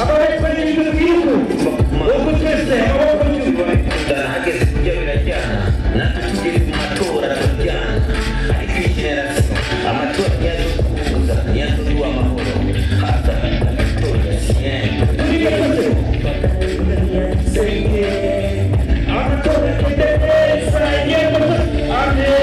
Amaboko y'igihugu uko twese amaboko y'igihugu hageze kujya birajyana natwe tugere mu matora tujyana ariko iyi generasiyo amatora niyazo kuza niyazo duha amahoro hasa amatora amatora agende neza yemwe amen.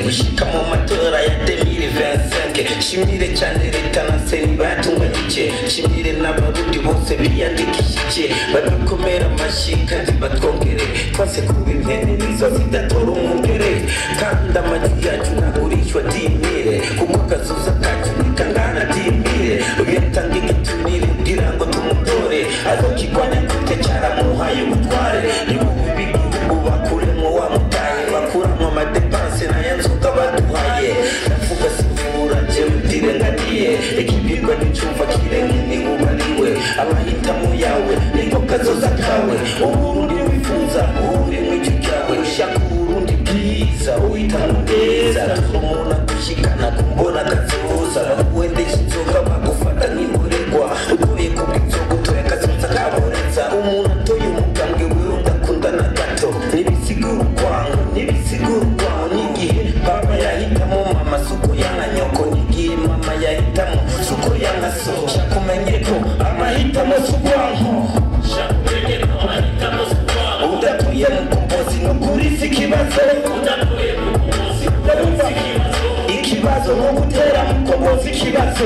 Gushika mu matora ya 2025 shimire cyane leta na seni batunganyije shimire n'abarundi bose biyandikishije badakomera amashyi kandi batwongere twase kuba impene nizo zidatora umwungere kandi amagi yacu ntagurishwa dimire kuko kazoza kacu nikangana dimire uyatanga igitumire kugira ngo tumutore azokigwanya gute cyaramuhaye ubutware nibubi b'igihugu bakuremo wa mutahe bakuramwo amadepanse nayo nzoga baduhaye ndavuga sivura jewe ndirenganiye ikibirwa n'icumva kirenga ntiwubariwe amahitamo yawe niko kazoza kawe Uburundi wifuza uri mw'icyo cyawe ushaka Uburundi bwiza uhitamo neza umuntu agushikana kumbona kazoza baguhendesha inzoga bagufata nk'imborerwa ugoye kubw'inzoga utoye akazoza kaboreza umuntu atoye umugambwe wewe udakunda na gato ntibisigura urwango ntibisigura urwango n'igihe papa yahitamo mama suko yanka nyoko n'igihe mama yahitamo suko yanka so shaka umenye ko amahitamo si urwango udatuye mu kombozi no kuri si ikibazo ikibazo no gutera mu kombozi ikibazo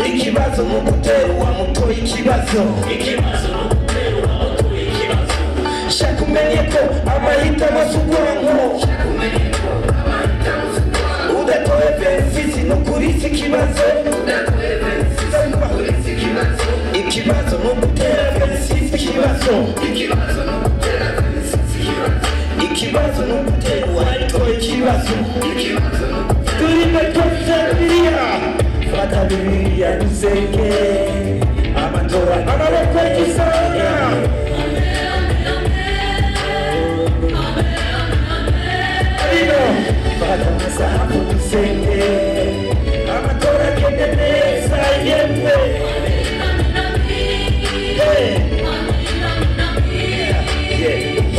ikibazo no gutera uwamutoye ikibazo shaka umenye ko amahitamo si urwango udatoye benefisi no kuri si ikibazo ikibazo no gutera benefisi ikibazo ikibazo no gutera uwatoye ikibazo turime twese Bibiliya fata Bibiliya dusenge amatora amaboko y'igisonga fata amasaha dusenge amatora agende neza yemwe.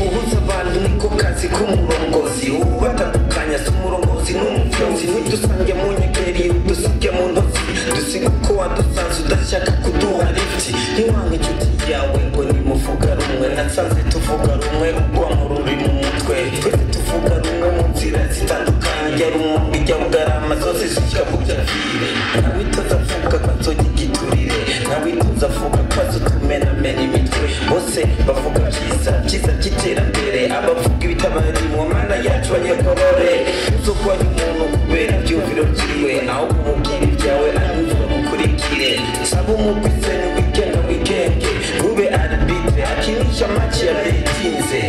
Uhuza abantu niko kazi k'umurongozi ubatandukanya si umurongozi n'umupfunzi ntidusange mu nyegeri udusige mu ntozi dusiga uko wadusanze udashaka kuduha lifuti ntiwange inshuti yawe ngo nimuvuga rumwe nasanze tuvuga rumwe urwango ruri mu mutwe twese tuvuga rumwe mu nzira zitandukanye ijya Rumonge ijya Bugarama zose zishyika ku byavire ntawitoza avuga ko azoga igiturire ntawitoza avuga ko azotumenamena imitwe bose bavuga byiza byiza by'iterambere abavuga ibitabarimwo mana yacu banyakorore uzokwanya umuntu kubera ivyumviro vyiwe aho kumubwira ibyawe arivuga gukurikire saba umugwiseni wigenga wigenge ntube arbitre akinisha match ya betinze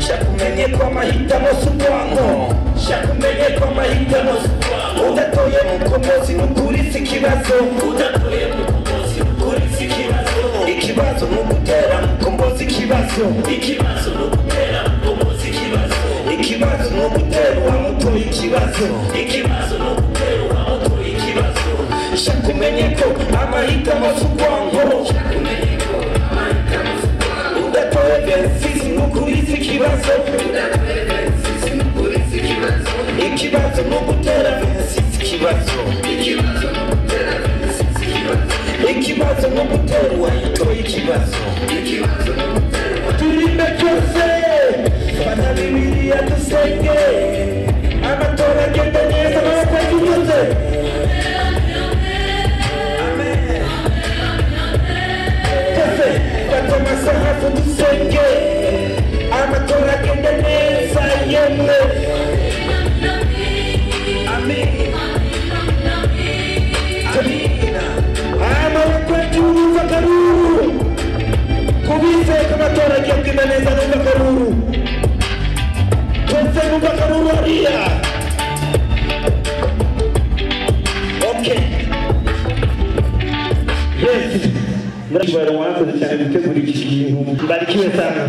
shaka umenye ko amahitamo si urwango shaka umenye ko amahitamo si urwango udatoye mukombozi nukuri si ikibazo udatoye mukombozi nukuri si ikibazo ikibazo ni ugutera mukombozi ikibazo ikibazo ni ugutera mukombozi ikibazo ikibazo ni ugutera uwamutoye ikibazo ikibazo ni ugutera uwamutoye ikibazo shaka umenye ko amahitamo si urwango udatoye benefisi nukuri si ikibazo ikibazo ni ugutera benefisi ikibazo ikibazo ni ugutera uwayitoye ikibazo turime twese fata Bibiliya dusenge amatora agende neza amaboko y'igihugu twese fata amasaha dusenge amatora agende neza yemwe. Okay. Yes. Murakoze cyane gutegura iki kintu. Mbarikiwe sana.